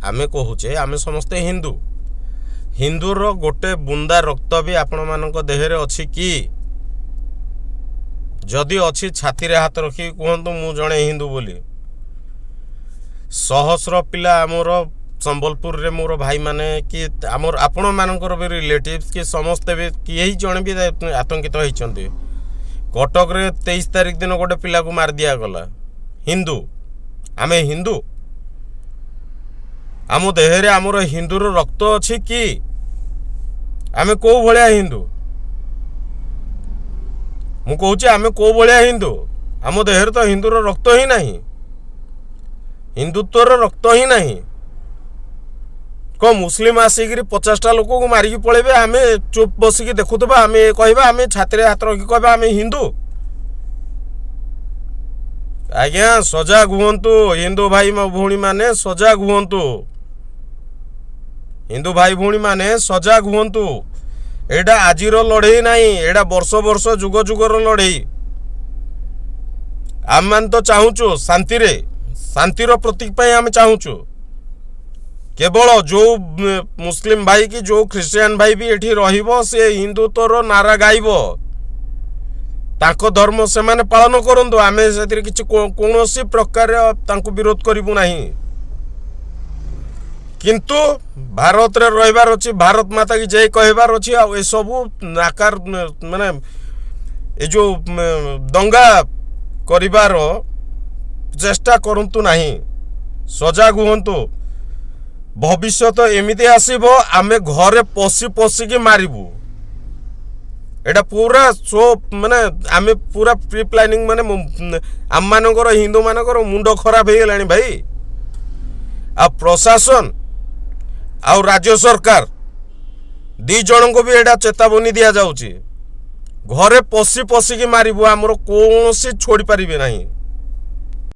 ଆମେ କହୁଛେ ଆମେ ସମସ୍ତେ ହିନ୍ଦୁ। ହିନ୍ଦୁର ଗୋଟେ ବୁନ୍ଦା ରକ୍ତ ବି ଆପଣମାନଙ୍କ ଦେହରେ ଅଛି କି? ଯଦି ଅଛି, ଛାତିରେ ହାତ ରଖିକି କୁହନ୍ତୁ, ମୁଁ ଜଣେ ହିନ୍ଦୁ ବୋଲି। ସହସ୍ର ପିଲା ଆମର ସମ୍ବଲପୁରରେ, ମୋର ଭାଇମାନେ କି ଆମର ଆପଣମାନଙ୍କର ବି ରିଲେଟିଭ୍ସ କି ସମସ୍ତେ ବି, କେହି ଜଣେ ବି ଆତଙ୍କିତ ହେଇଛନ୍ତି। କଟକରେ 23 ତାରିଖ ଦିନ ଗୋଟେ ପିଲାକୁ ମାରି ଦିଆଗଲା, ହିନ୍ଦୁ। ଆମେ ହିନ୍ଦୁ, ଆମ ଦେହରେ ଆମର ହିନ୍ଦୁର ରକ୍ତ ଅଛି କି? ଆମେ କୋଉ ଭଳିଆ ହିନ୍ଦୁ? ମୁଁ କହୁଛି, ଆମେ କୋଉ ଭଳିଆ ହିନ୍ଦୁ? ଆମ ଦେହରେ ତ ହିନ୍ଦୁର ରକ୍ତ ହିଁ ନାହିଁ, ହିନ୍ଦୁତ୍ୱର ରକ୍ତ ହିଁ ନାହିଁ। କଣ ମୁସଲିମ ଆସିକିରି 50ଟା ଲୋକକୁ ମାରିକି ପଳେଇବେ, ଆମେ ଚୁପ୍ ବସିକି ଦେଖୁଥିବା? ଆମେ କହିବା, ଆମେ ଛାତିରେ ହାତ ରଖି କହିବା ଆମେ ହିନ୍ଦୁ? ଆଜ୍ଞା, ସଜାଗ ହୁଅନ୍ତୁ। ହିନ୍ଦୁ ଭାଇ ଭଉଣୀ ମାନେ ସଜାଗ ହୁଅନ୍ତୁ। ହିନ୍ଦୁ ଭାଇ ଭଉଣୀ ମାନେ ସଜାଗ ହୁଅନ୍ତୁ। ଏଇଟା ଆଜିର ଲଢ଼େଇ ନାହିଁ, ଏଇଟା ବର୍ଷ ବର୍ଷ, ଯୁଗ ଯୁଗର ଲଢ଼େଇ। ଆମମାନେ ତ ଚାହୁଁଛୁ ଶାନ୍ତିରେ, ଶାନ୍ତିର ପ୍ରତୀକ ପାଇଁ ଆମେ ଚାହୁଁଛୁ। କେବଳ ଯୋଉ ମୁସଲିମ ଭାଇ କି ଯୋଉ ଖ୍ରୀଷ୍ଟିଆନ ଭାଇ ବି ଏଠି ରହିବ, ସେ ହିନ୍ଦୁତ୍ୱର ନାରା ଗାଇବ। ତାଙ୍କ ଧର୍ମ ସେମାନେ ପାଳନ କରନ୍ତୁ, ଆମେ ସେଥିରେ କିଛି କୌଣସି ପ୍ରକାର ତାଙ୍କୁ ବିରୋଧ କରିବୁ ନାହିଁ। କିନ୍ତୁ ଭାରତରେ ରହିବାର ଅଛି, ଭାରତ ମାତା କି ଜୟ କହିବାର ଅଛି। ଆଉ ଏସବୁ ନାକାର, ମାନେ ଏ ଯୋଉ ଦଙ୍ଗା କରିବାର ଚେଷ୍ଟା କରନ୍ତୁ ନାହିଁ। ସଜାଗ ହୁଅନ୍ତୁ। ଭବିଷ୍ୟତ ଏମିତି ଆସିବ, ଆମେ ଘରେ ପଶି ପଶିକି ମାରିବୁ। ଏଇଟା ପୁରା ସୋ, ମାନେ ଆମେ ପୁରା ପ୍ରି ପ୍ଲାନିଂ। ମାନେ ଆମମାନଙ୍କର, ହିନ୍ଦୁମାନଙ୍କର ମୁଣ୍ଡ ଖରାପ ହେଇଗଲାଣି ଭାଇ। ଆଉ ପ୍ରଶାସନ ଆଉ ରାଜ୍ୟ ସରକାର ଦି ଜଣଙ୍କୁ ବି ଏଇଟା ଚେତାବନୀ ଦିଆଯାଉଛି, ଘରେ ପଶି ପଶିକି ମାରିବୁ, ଆମର କୌଣସି ଛୋଡ଼ି ପାରିବେ ନାହିଁ।